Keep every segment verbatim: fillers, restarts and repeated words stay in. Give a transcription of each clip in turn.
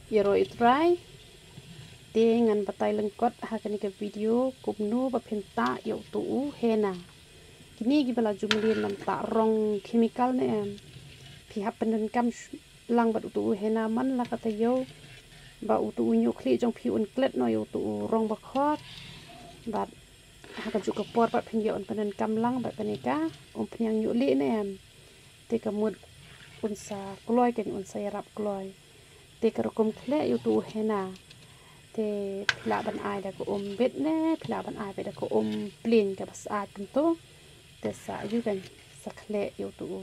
Ïaroh ïa u Trai. Te ngan batai lyngkot ha kane ka video kumno ba phin tah ïa utu u henna. Kine kiba la ju mlien ban tah rong chemical ne em. Phi hap pyndonkam sh-, lang bad utu u henna man la ka taïew ba utu u ñiuh khlieh jong phi un klet noh ïa utu u rong ba khot. Bad ha kajuh ka por pat phin ïoh un pyndonkam lang bad kane ka umphniang ñiuh lieh ne em. Te ka mut un sa kloi, kan un sa ïarap kloi. Te ka rukom khleh ïa utu u henna, te phi lah ban ai da ka um bit ne phi lah ban ai beit da ka um plain kaba syaid kumto. Te sa ïoh kan sa khleh ïa utu u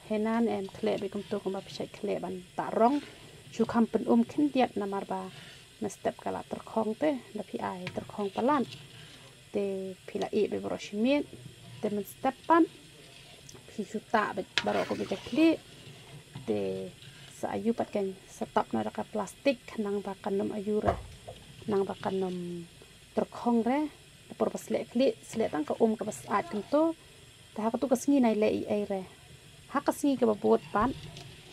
henna ne em, khleh beit kumto kumba phi shait khleh ban tah rong. Shu kham pynum khyndiat namar ba mynstep ka la tyrkhong te da phi ai tyrkhong palat. Te phi la ïeh beit baroh shi miet. Te mynstep pat phi shu tah beit baroh kawei ka khlieh. Te sa ïoh pat kan sa tap noh da ka plastik khnang ba kan ym ïoh re, khnang ba kan ym tyrkhong re. Te por ba sleh khlieh, sleh tang ka um kaba syaid kumto. Te ha katu ka sngi nai leh ei ei re. Ha ka sngi kaba bud pat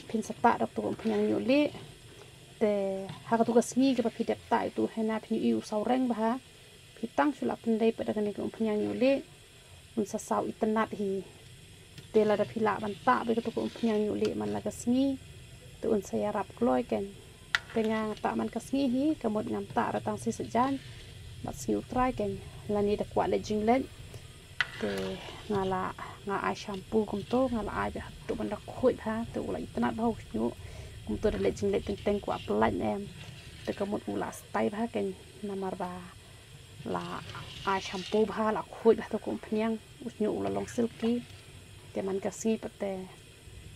phin sa tah da utu u umphniang ñiuh lieh. Te ha katu ka sngi kaba phi dep tah ïa utu u henna phin ïohi u saw reng bha. Phi tang shu lah pyndei pat da kane ka umphniang ñiuh lieh, un sa saw itynnad hi. Te lada phi lah ban tah beit katu ka umphniang ñiuh lieh man la ka sngi, te un sa ïarap kloi kan. Te nga tah man ka sngi hi, ka mut ngam tah re tang shi saitjaiñ bad sngi U Trai kan. Lane da kwah leit jingleit, te nga la, nga ai shampoo kumto, nga la ai beit ha tu ban da khuid bha, te u la itynnad bha u shñiuh. Kumto da leit jingleit teng teng kwah pyllait ne em, te ka mut u la stei bha kan. Namar ba la ai shampoo bha, la khuid bha tu ka umphniang, u shñiuh u la long silky. Te man ka sngi pat te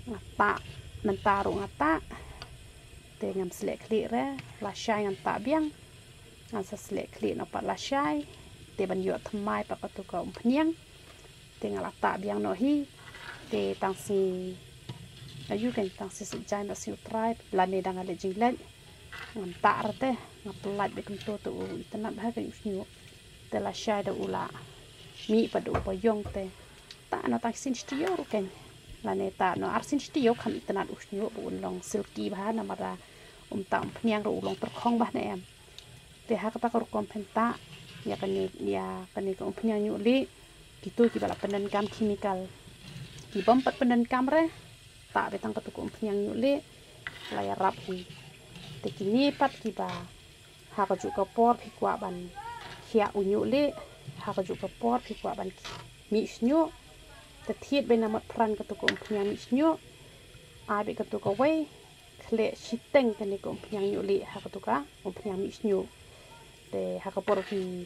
nga tah, mynta ruh nga tah. Te ngam sleh khlieh re, lashai ngan tah biang. Ngan sa sleh khlieh noh pat lashai. Te ban ïoh thymmai pat katu ka umphniang. Te nga la tah biang noh hi. Te tang shi, aïu kan, tang shi saitjaiñ bad sngi U Trai lane da nga leit jingleit, ngam tah re te nga pyllait beit kumto te u itynnad bha kan u shñiuh. Te lashai da u la mih pat da u baïong te tah noh tang shisien shi taïew ruh kan. Lane tah noh arsien shi taïew kham itynnad u shñiuh ba un long silky bha namar ba um tah umphniang ruh u long tyrkhong bha ne em. Te ha kata ka rukom phin tah ïa kane, ïa kane ka umphniang ñiuh lieh. Kito kiba la pyndonkam chemical, ki bym pat pyndonkam re, tah beit tang katu ka umphniang ñiuh lieh, la ïarap hi. Te kine pat kiba ha kajuh ka por phi kwah ban khiah u ñiuh lieh, ha kajuh ka por phi kwah ban mih shñiuh, te thied beit na mot phran katu ka umphniang mih shñiuh, ai beit katu kawei, khleh shiteng kane ka umphniang ñiuh lieh ha katu ka umphniang mih shñiuh. Te ha ka por phi,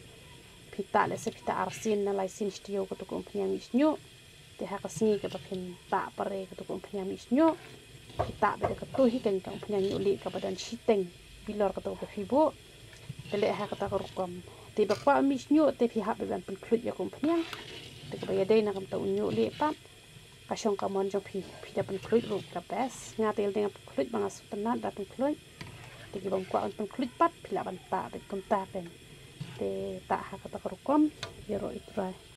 phi tah, lehse phi tah arsien ne laisien shi taïew katu ka umphniang mih shñiuh. Te ha ka sngi kaba phin tah pare katu ka umphniang mih shñiuh, phi tah beit da katu hi kan ka umphniang ñiuh lieh kaba don shiteng bilor katu kaba phi buh. Te leh ha kata ka rukom. Te ba kwah mih shñiuh te phi hap beit ban pynkhluit ïa ka umphniang. Te kaba ïadei na ka bynta u ñiuh lieh pat, ka shong ka mon jong phi, phi da pynkhluit ruh ka best. Nga te ïa lade nga pynkhluit ba nga sngewtynnad da pynkhluit. Te ki bym kwah ban pynkhluit pat phi lah ban tah beit kumta kan. Te tah ha kata ka rukom, ïaroh ïa U Trai.